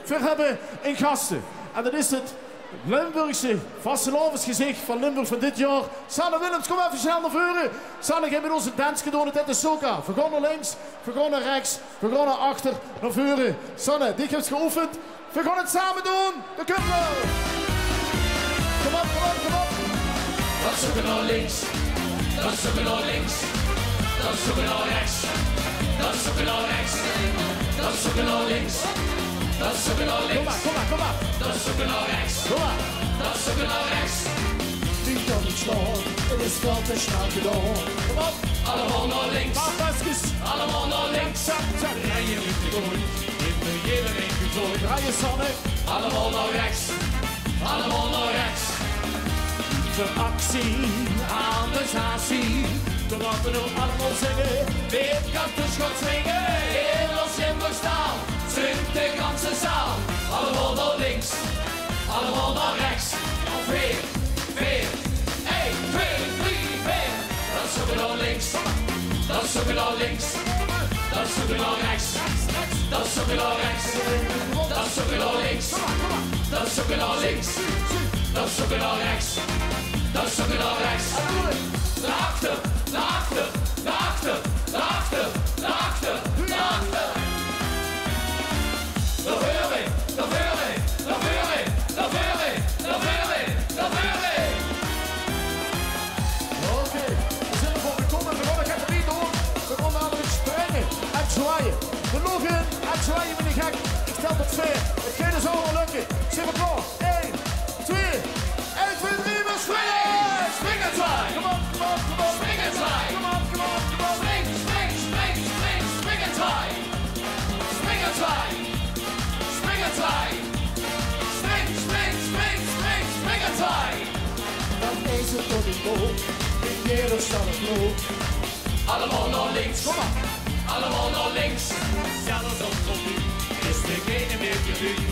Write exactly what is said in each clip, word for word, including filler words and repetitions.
Veer höbbe ein gaste. En det is het Limburgse vastelaovesgezich van Limburg van dit jaor. Sanne Willems, kóm effe snel nao veure. Sanne, geer mit ós ein danske doon. Het is Soca. Veer gaon nao links, veer gaon nao rechs, veer gaon nao achter, nao veure. Sanne, dich höbs geoefend. Veer gaon het same doon. De kuppel. Kóm op, kóm op, kóm op. Dan zókke nao links. Dan zókke nao links. Dan zókke nao rechs. Dan zókke nao rechs. Dan zókke nao links. Dan zókke nao links. Kóm mer, kóm mer, kóm mer. Dan zókke nao rechs. Kóm mer. Dan zókke nao rechs. Neet aan het slaon, het is väöl te snel gedaon. Kóm op. Allemaol nao links. Paar paskes. Allemaol nao links. Zak, zak. Drejje mit de kóp. Geef me jederein gezooi. Drejje, Sanne. Allemaol nao rechs. Allemaol nao rechs. Veur actie, aan de statie. Veer gaon noe allemaol zinge. Mit kantesjot swinge. Hiel ós Limburg staal. Zingk de ganse zaal. Allemaol nao links. Allemaol nao rechs. Op veer, veer. Ein, twee, drie, veer. Dan zókke nao links. Dan zókke nao links. Dan zókke nao rechs. Dan zókke nao rechs. Dan zókke nao links. Dan zókke nao links. Dan zókke nao rechs. Dan zókke nao rechs. Nao achter, nao achter, nao achter, nao achter, nao achter, nao achter. Nao veure, nao veure, nao veure, nao veure, nao veure, nao veure. Oké, veer zeen d'r veur gekómme. Veer gaon nog effe neet door. Veer gaon namelik springe en zwaaie. Veer loge en zwaaie wie ein gek. Ich tel tot veer. Het geit ós allemaol lökke. Zeen veer klaor? Ein, twee, ein, twee, drie, veer springe! Spring en zwaai! Kóm op, kóm op, kóm op. Spring en zwaai! Kóm op, kóm op, kóm op. Spring, spring, spring, spring, spring en zwaai! Spring en zwaai! Spring en zwaai! Spring, spring, spring, spring, spring en zwaai! Dan is het tot ich kook, in jeder stad het loop. Allemaol nao links. Kóm mer. Allemaal nao links. Zelfs op Cocu is d'r geine mieë te zeen.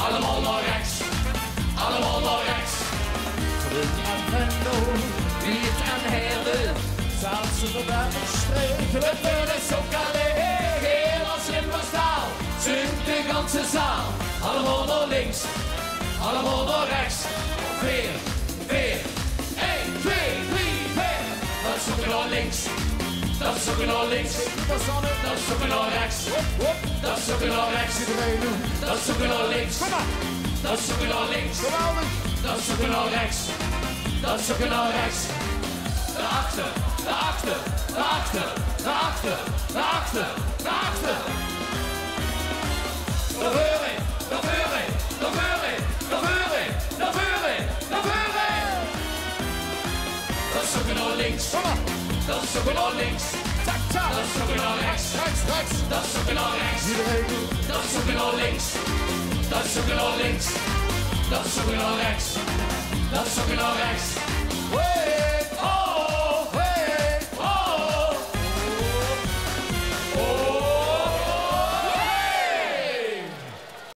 Allemaol nao rechs. Allemaol nao rechs. Groen en Venlo, Wiert en Heële. Zaanse, Verdam en Sjtreech. Veer veule ós ouch allein. Hiel ós Limburg staal. Zingk de ganse zaal. Allemaol nao links. Allemaol nao rechs. Veer. Veer, ein, twee, drie, veer. Dan zókke nao links. Dan zókke nao links. Dan zókke nao rechs. Dan zókke nao rechs. Dan zókke nao links. Dan zókke nao links. Dan zókke nao rechs. Dan zókke nao rechs. Nao achter, nao achter, nao achter, nao achter, nao achter, nao achter. Nao veure, nao veure, nao veure, nao veure, nao veure, nao veure. Dan zókke nao links. Kóm mer. Dan zókke nao links. Tjak, tjak. Dan zókke nao rechs. Rechs, rechs. Dan zókke nao rechs. Jederein doon. Dan zókke nao links. Dan zókke nao links. Dan zókke nao rechs. Dan zókke nao rechs.